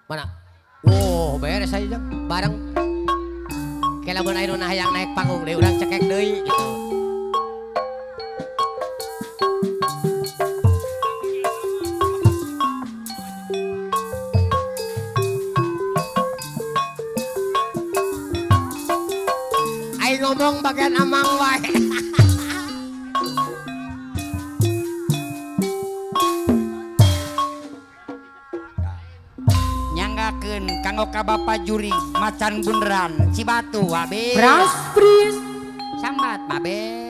Mana? Wow, beres aja jang bareng. Kayak lamun aya nu hayang naik panggung deui urang cekek deui gitu. Aing ngomong bagian amang wae. Nyanggakeun kanggo ka Bapak Juri Macan Bunderan Cibatu Wabe. Praspris sambat Babe.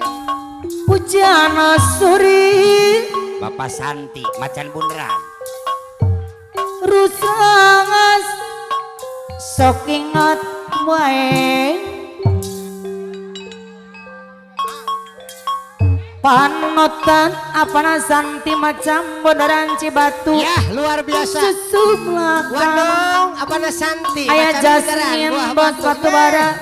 Pujana Suri Bapak Santi Macan Bunderan. Rusangas sok ingat wae. Panotan apana Santi Macam Bunderan Cibatu. Ya luar biasa. Susumlakan. Wadong apana Santi Ayah Jasmine bos batu bara.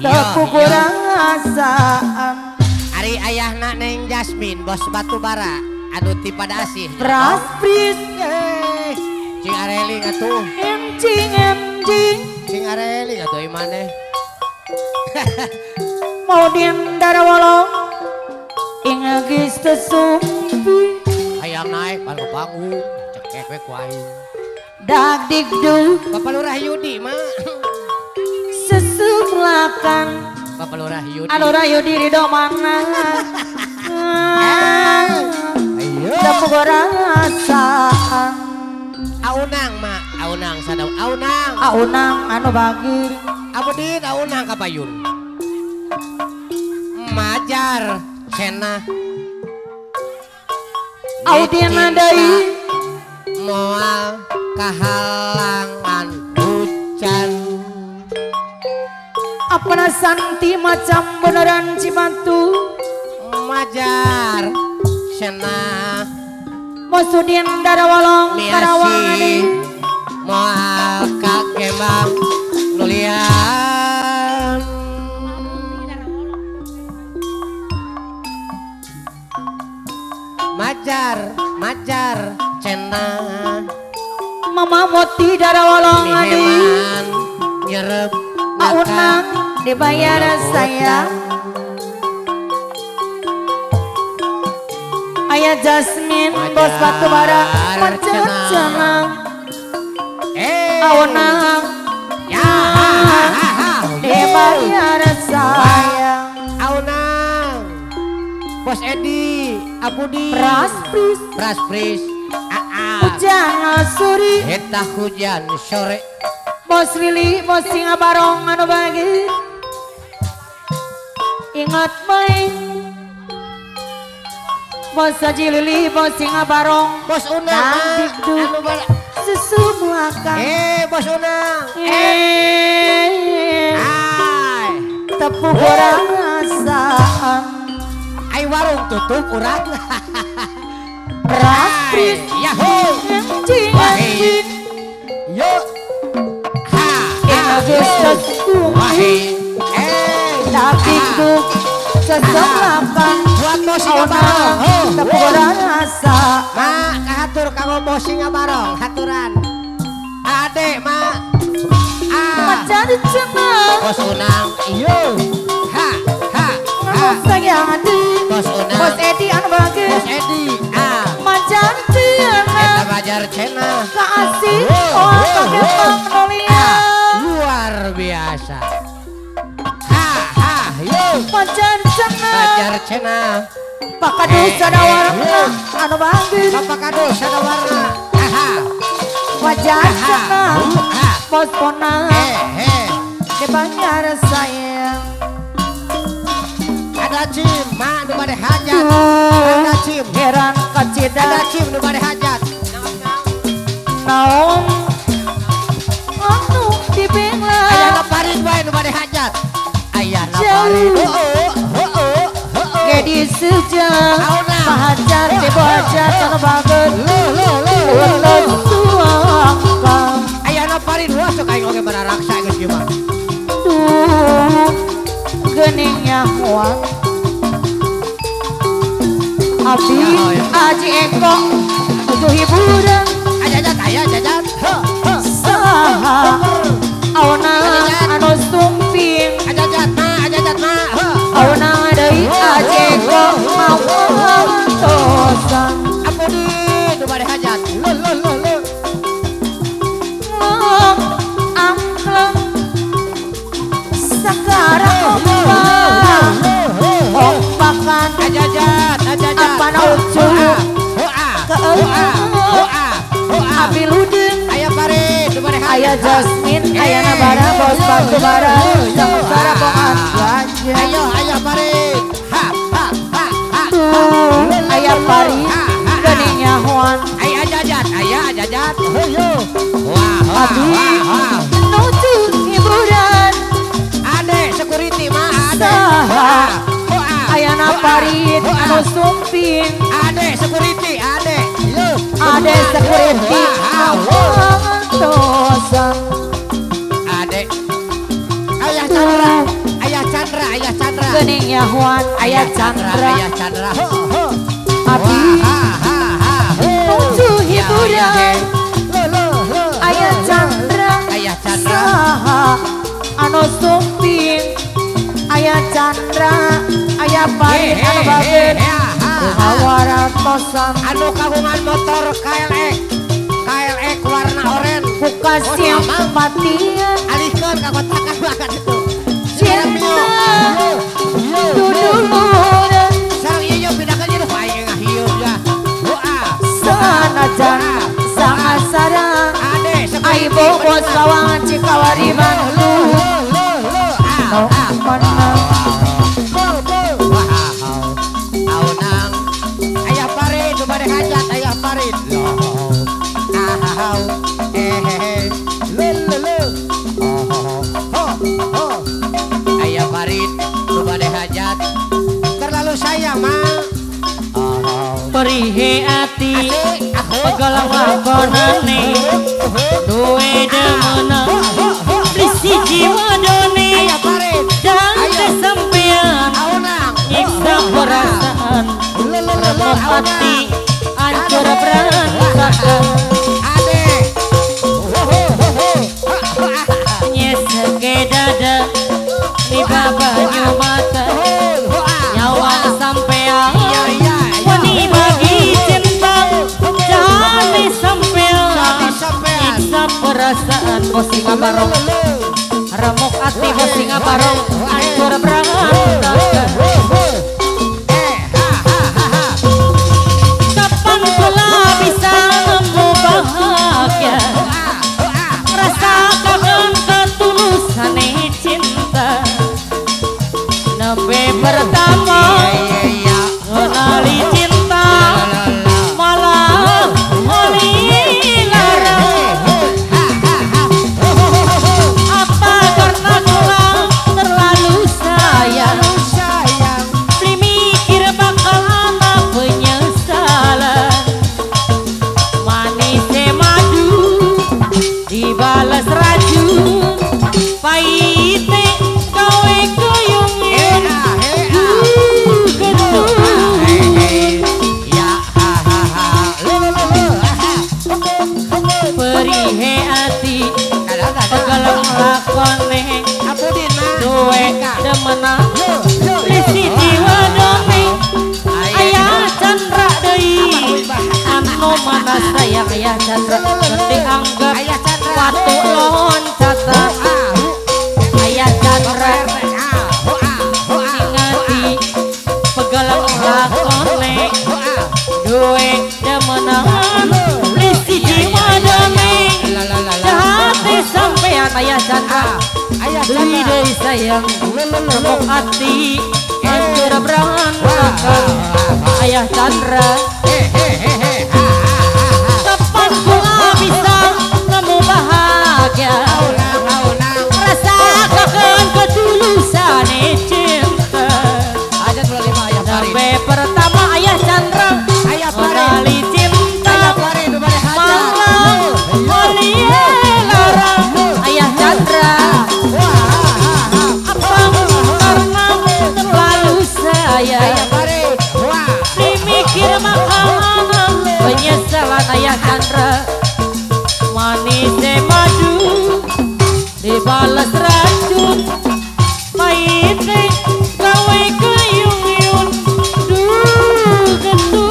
Tepuk rasaan. Ari ayahna Neng Jasmine bos batu bara. Anu ti Padasih. Praspris. Cing areling atuh. Encing encing. Cing areling atuh imane. Mau dindara wolong ingagis tesumpi. Hayang naik pan ke panggung cekek we ku aing. Dag digdug Bapak Lurah Yudi mah. Sesumlakan Bapak Lurah Yudi. Lurah Yudi ridho mana. Tepuk rasaan. Aunang mak, aunang sadau aunang. Aunang anu bagir. Abudin aunang kapayun. Majar cenah Audin deui moal kahalangan hujan. Apana Santi Macam Bunderan Cibatu. Majar cenah Mosudin Darawolong Karawang deui moal kakembang nulian. Majar, majar, cenah Mama Moti Darawolong adi nyerep aunang dibayar saya. Ayah Jasmine bos batu bara majar cenah aunang ya dibayar saya. Aunang Bos Edi Abudi Praspris Praspris aa hujan suri eta hujan sore. Bos Lili bos Singa Barong anu bagi ingat bae. Bos Haji Lili bos Singa Barong Bos Unang anu sesumuakan. Bos Unang tepuk rasaan. Ai warung tutup urang. Praspris yahoo anjing anjing yo ha wahi dagdikduk seselapan buat bos Singa Barong tepuk rasa. Mak kahatur kanggo bos Singa Barong haturan ade mak macan cenah bos Unang yo ha ha ha sayang adi bos Unang bos Edi anu bagir bos Edi ah macan cenah eta majar cenah kaasih oh kakembang nulia luar biasa. Ha ha yo macan cenah majar cenah Pak Kadus sadawarna anu bagir Bapak Kadus sadawarna aha majar cenah bos Pona dibayar sayang. Ada cim mak nu bade hajat. Ada cim heran kacida. Ada cim nu bade hajat. Naon anu dibela. Ayah parit wae nu bade hajat. Ayah parit. Heueuh heueuh. Gedi sejak pahajar dibaca anu bageut. Lo lo lo lo. Ayah parit wah sok aing oge bararaksa geus ieu mah. Duh geuning nyahoan. Abdi Aji Eko butuh hiburan. Jajan ayah jajan. Lucu Abi Ludin Ayah Farid Ayah Jasmine Ayah Nabara bos batu bara Sengsara bongan ganja. Ayo Ayah Farid ha ha ha ha. Ayah Farid geninya Juan. Ayah Jajat Ayah Jajat. Wah wah wah. Nuju hiburan Ade security mah ade. Ayah Farid anu sumping. Ade security ade. Ade security tosan. Ade Ayah Chandra Ayah Chandra Ayah Chandra geningnya Juan Ayah Chandra Ayah Chandra. Abi nuju hiburan Ayah Chandra Ayah Chandra saha anu sumping. Ayah Chandra Ayah Farid anu bager Hawaratosan anu kagungan motor KLX KLX warna oranye buka siang kematian alihkeun ka kotakan banget itu cinta duduluran sareng ieu pindahkeun ieu aing ngahieup ya sanajan sangasara ade ai bobos lawang Cikawari Bandung mana Ayah Farid coba deh hajat Ayah Farid Ayah Farid coba deh hajat terlalu sayang mah perihe ati pegalang lakonane duwe demenan siji wadone dan sampean nyiksa perasaan remuk hati ancur berantakan nyeseke dada niba banyu mata nyawa sampean wani bagi cinta jane sampean nyiksa perasaan bos singa barong remuk ati bos singa barong ancur berantakan. Kapan pula bisa nemu bahagia rasa kangen ketulusan cinta nembe pertama ngenali cinta malah oli lara. Apa karena kula terlalu sayang beli mikir bakal ana penyesalan manis madu dibalas racun pahite gawe kuyung perihe ati pegalang lakone duwe demenan siji wadone Ayah Chandra deui anu mana sayang Ayah Chandra gede anggap watu loncatan Ayah Chandra ingati pegalang lakone duwe demenan siji wadone jati sampean Ayah Chandra beli dari sayang remuk hati hancur berantakan Ayah Chandra. Kapan pula bisa nemu bahagia rasa kangen ketulusan cinta sampai pertama Ayah Chandra mengenali cinta malah oli lara Ayah Chandra. Apa karena terlalu sayang dimikir makanan penyesalan Ayah Chandra manis madu dibalas racun pahite gawe keyung-yun duh gendu.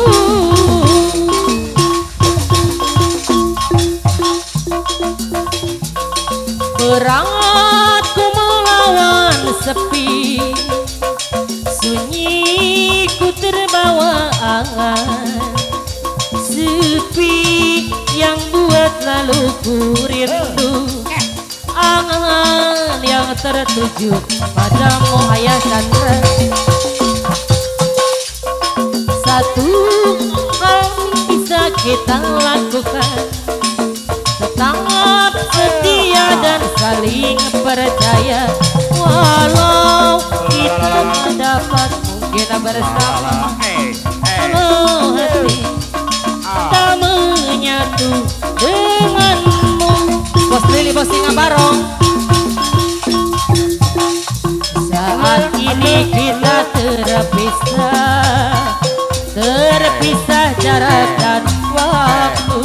Berat ku melawan sepi sunyi Sunyi ku terbawa angan, sepi yang buat lalu ku rindu. Angan yang tertuju padamu ayah Chandra. Satu hal bisa kita lakukan, tetap setia dan saling percaya. Walau kita tak dapat mungkin bersama, walau hati tak menyatu denganmu. Bos Lili, Bos Singa Barong. Saat ini kita terpisah, terpisah jarak dan waktu.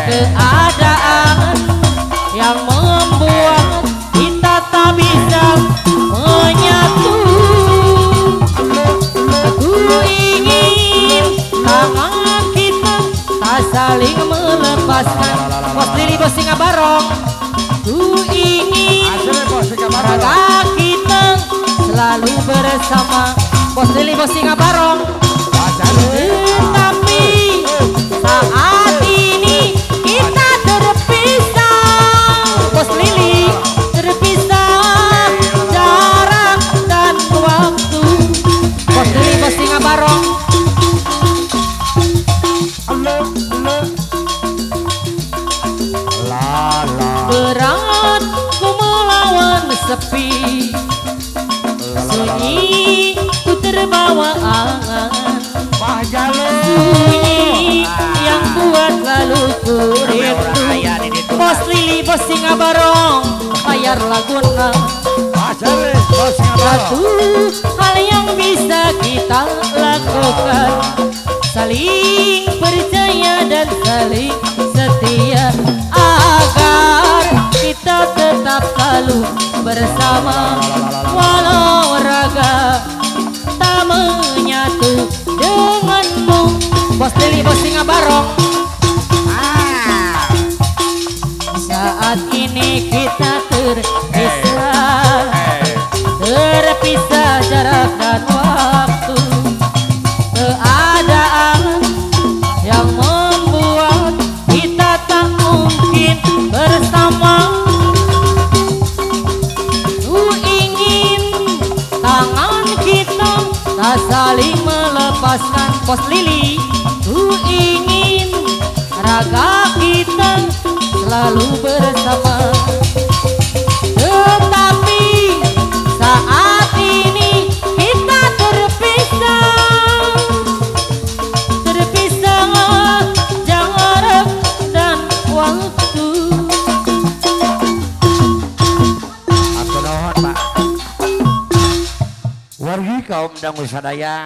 Keadaan yang membuat kita tak bisa menyatu. Aku ingin tangan kita tak saling melepaskan. Bos Lili, Bos Singa Barong. Ku ingin raga kita selalu bersama. Bos Lili, Bos Singa Barong. Tetapi saat ini kita terpisah. Bos Lili, terpisah jarak dan waktu. Bos Lili, Bos Singa Barong. Berat ku melawan sepi, sunyi ku terbawa angan. Sunyi yang buat lalu ku rindu. Bos Lili, Bos Singa Barong, bayar laguna. Satu hal yang bisa kita lakukan, saling percaya dan saling setia, agar kita tetap selalu bersama. Walau raga tak menyatu denganmu. Bos Lili, Bos Singa Barong. Saat ini kita terpisah, terpisah jarak dan waktu. Keadaan yang membuat kita tak mungkin bersama. Ku ingin tangan kita tak saling melepaskan. Bos Lili, ku ingin raga kita selalu bersama. Tetapi saat ini kita terpisah, terpisah jarak dan waktu. Atur nuhun, Pak. Wargi kaum dangu sadaya.